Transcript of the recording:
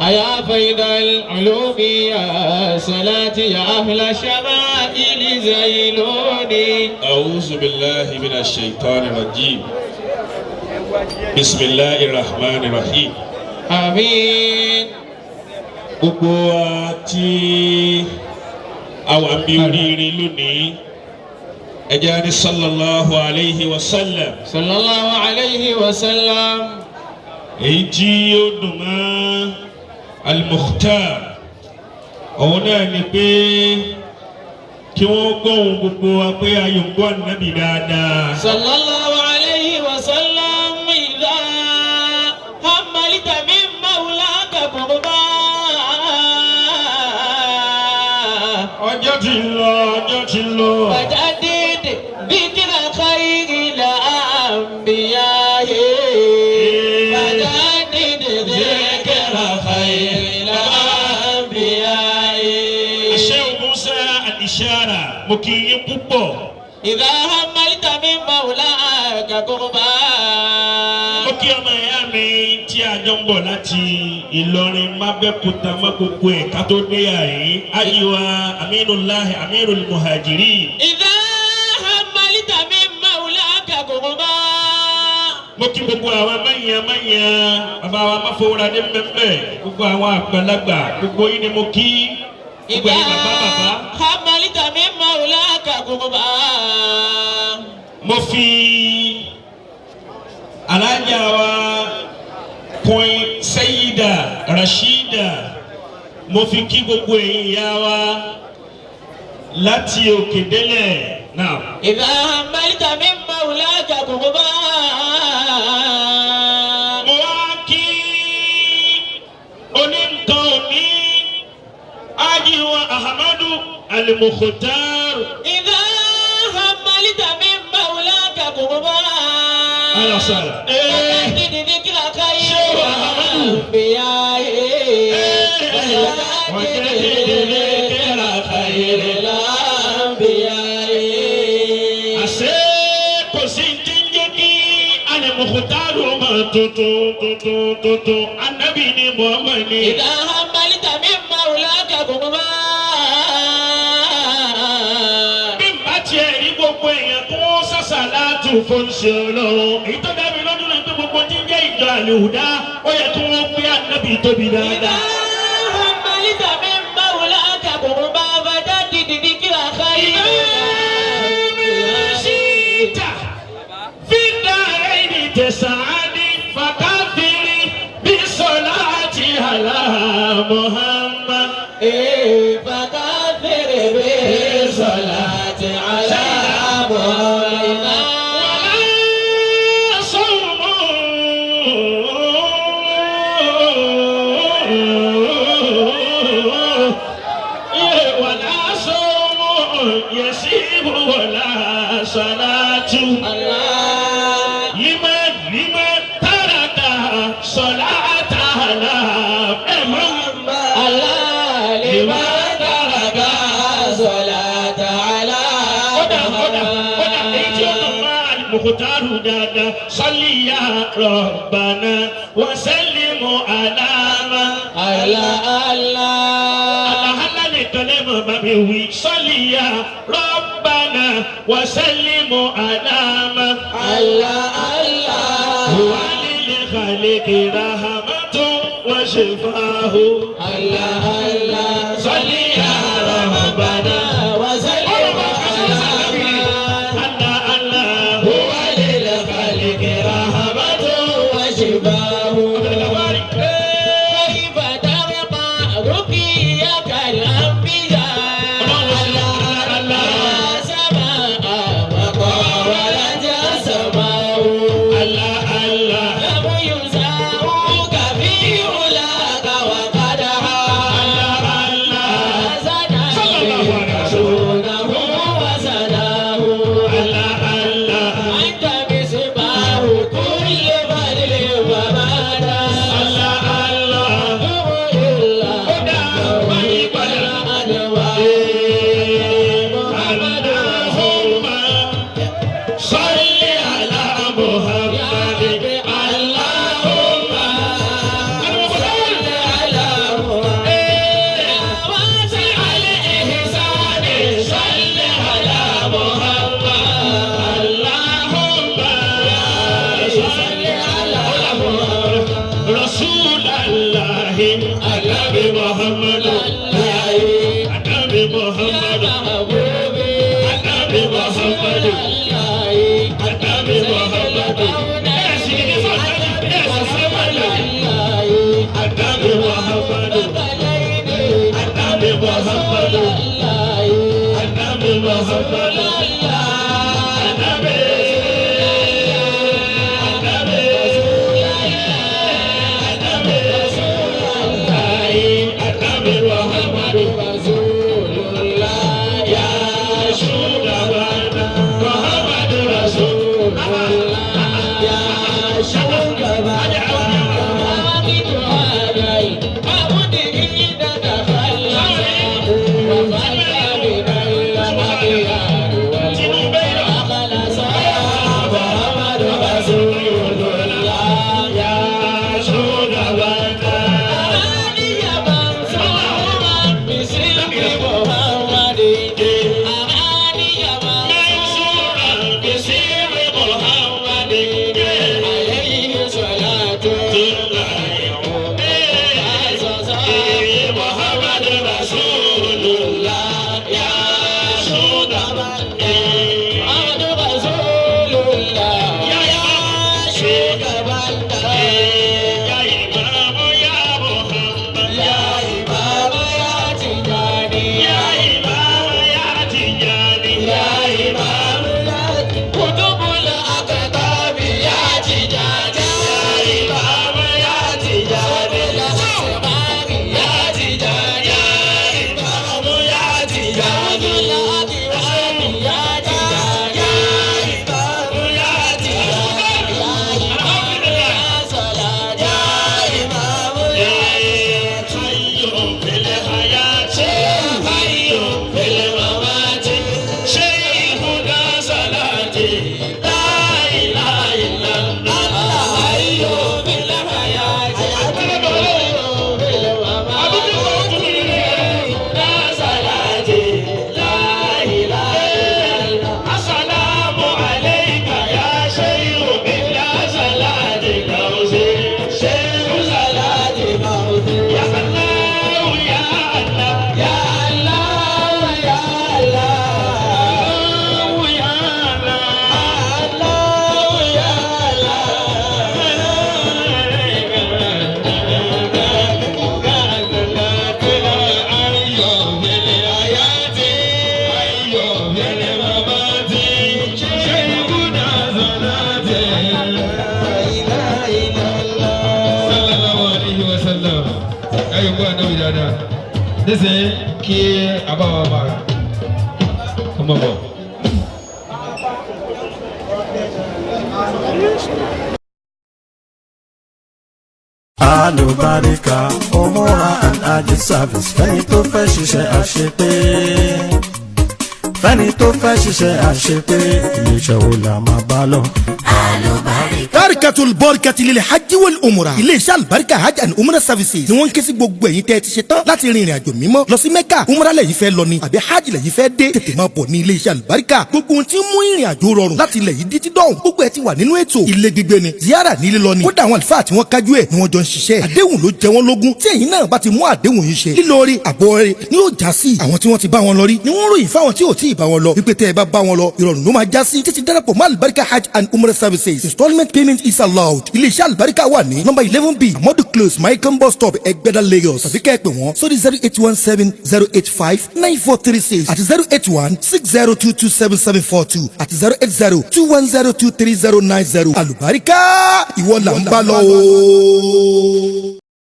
أيا فيض العلوم يا صلاة يا أهل الشمائل زيلوني. أعوذ بالله من الشيطان الرجيم. بسم الله الرحمن الرحيم. آمين. Gbogbo wa tí a wà ń bí oríire lónìí, ẹ jẹ́ ní sallallahu alayhi wa sallam. صلى الله عليه وسلم. Èyí tí ó dùn mọ́ Al-Mukhtar òun náà ni pé kí wọ́n gbóhùn gbogbo wa pé ayò ń gbọ́ ànábì dáadáa. صلى الله عليه وسلم. إذا هملت من مولاك قربا. Ọjọ́ ti lọ, ọjọ́ ti lọ. فجدد ذكر خير الأنبياء، فجدد ذكر خير الأنبياء. Sheikh Musa Al-Ishara, mo kí yín púpọ̀. إذا هملت من مولاك قربا. Mo kí ọmọ ìyá mi tí a jọ ń bọ̀ láti Ìlọrin mábẹ́kúta má gbogbo ẹ̀ ká tó dé àyín. Ayiwa Aminullahi Amirul Muhajirin. إذا هملت من مولاك قربا. Mo kí gbogbo àwọn mẹ́yìn mẹ́yìn bàbá wa máfowóradé mbẹ́mbẹ́, gbogbo àwọn àgbàlagbà, gbogbo yín ni mo kí, gbogbo إذا ẹ̀yin bàbá bàbá. هملت من مولاك قربا. Mo fi alájà wa Queen Sayida Rashida, mo fi kí gbogbo ẹ̀yin ìyá wa láti òkè délẹ̀ náà. إذا هملت من مولاك قربا. Mo wá kí oníǹkan òní ajiwa Ahmadu Al-Mukhtar. إذا هملت من مولاك قربا. Alasala. فجدد ذكر خير Shehu Ahmadu. الأنبياء. وجدد ذكر خير الأنبياء. Àṣé kò sí ti ń jẹ́ kí Al-Mukhtar ọmọ tuntun tuntun tuntun anabi ni Muhammad ni. إذا هملت من مولاك قربا. Bí n bá tiẹ̀ rí gbogbo èèyàn kó sàṣà látù fún ṣe ọlọ́run, èyí tó dá mi lójú ni pé gbogbo tí ń jẹ́ ìjọ àlèhùdá, ó yẹ kí wọ́n gbé ànábì tóbi إذا dáadáa. هملت من مولاك قربا فجدد ذكر خير شئت في الدارين تسعد فكثر بالصلاة على محمد. فكثر بالصلاة على محمد. ولا صوم ولا صوم يسيب ولا صلاة الله لمن ترك صلاة على محمد. الله لمن ترك صلاة على Kódà kódà kódà, èyí tí ó dùn mọ́ Al-Mukhtaru dáadáa, صل يا ربنا وسلم على ما الله الله. Alahala nìkan lẹ́mọ̀ bá mi wí, صل يا ربنا وسلم على ما الله الله. هو للخلق رحمة وشفاه. الله الله. صل يا ربنا وسلم على الله الله. هو للخلق رحمة وشفاه. كيف ترقى رقيك الأنبياء سماء وقالت السماء. الله الله. لم يساووك في علاك وقدها. الله. Ànábì Muhammadu. Ànábì Muhammadu. Ànábì Muhammadu. Ànábì Muhammadu. Ẹ sì ní sọ̀tàn, ẹ sì sẹ́wọ̀n. Ànábì Muhammadu. Ànábì Muhammadu. Ànábì Muhammadu. Ànábì. Ànábì. Ànábì. Ànábì Muhammadu. Ya Shugabana. Muhammadu Rasulullah. Ya Shugabana. Ya Shugabana. Mansura bisiri Muhammadin. Muhammadu Rasulullah. Ya Shugabana. Ya Imam ya Muhammad. Ya Imam ya Tijani. Ya Imam ya Tijani. Imam ya Tijani. Ya Tijani. Hayyun fil hayati, hayyun fil mamati, shaykhuna salati, la ilaha illallah. Assalamu alayka ya shaykh ila salati gausi, shaykh salati gausi. Ya Allah, ya Allah, ya Allah, ya Allah, ya Allah. Sallallahu alayhi wa sallam. Ẹyọ gbọ́ ànábì dáadáa nísìnyí kí abáwa bára ọmọ bọ̀. Alùbáríkà Umura and Hajj service fẹ́ni tó fẹ́ ṣiṣẹ́ àṣepé, fẹ́ni tó fẹ́ ṣiṣẹ́ àṣepé, iléeṣẹ́ wo la máa bá lọ. Tarikatul Barikati lil Hajj wal Umrah. Iléeṣẹ́ Alibarika Hajj and Umrah Services ni wọ́n ń ké sí gbogbo ẹ̀yin tẹ́ ẹ ti ṣe tán láti rin ìrìn àjò mímọ́ lọ sí Mecca. Umrah lẹ́yìn fẹ́ lọ ni àbí Hajj lẹ́yìn fẹ́ dé, tètè máa bọ̀ ní iléeṣẹ́ Alibarika. Gbogbo ohun tí ń mú ìrìn àjò rọrùn láti ilẹ̀ yìí títí dọ̀hún, gbogbo ẹ̀ ti wà nínú ètò. Ilé gbígbé ni, ziyara nílé lọ ni. Kódà àwọn àlùfáà tí wọ́n kájú ẹ̀ ni wọ́n jọ ń ṣiṣẹ́. Àdéhùn ló jẹ wọ́n lógún. Tí ẹ̀yin náà bá ti mú àdéhùn yìí ṣe, lílọ rí àbọ̀ rẹ̀ ni yóò já sí. Àwọn tí wọ́n ti bá wọn lọ rí ni wọ́n ròyìn fáwọn tí ò tí ì bá wọn lọ wípé tẹ́ ẹ bá bá wọn lọ, ìrọ̀rùn ló máa já sí. Títí darapọ̀ mọ́ Alibarika Hajj and Umrah Services. Installment payment is allowed. Iléeṣẹ́ Alibarika wà ní number 11B, Amadu Close, Maikan Bus Stop, Ẹgbẹ́dá, Lagos. Tàbí kẹ́ ẹ pè wọ́n sórí 08170859436 àti 08160227742 àti 08021023090. Alibarika, ìwọ là ń bá lọ o.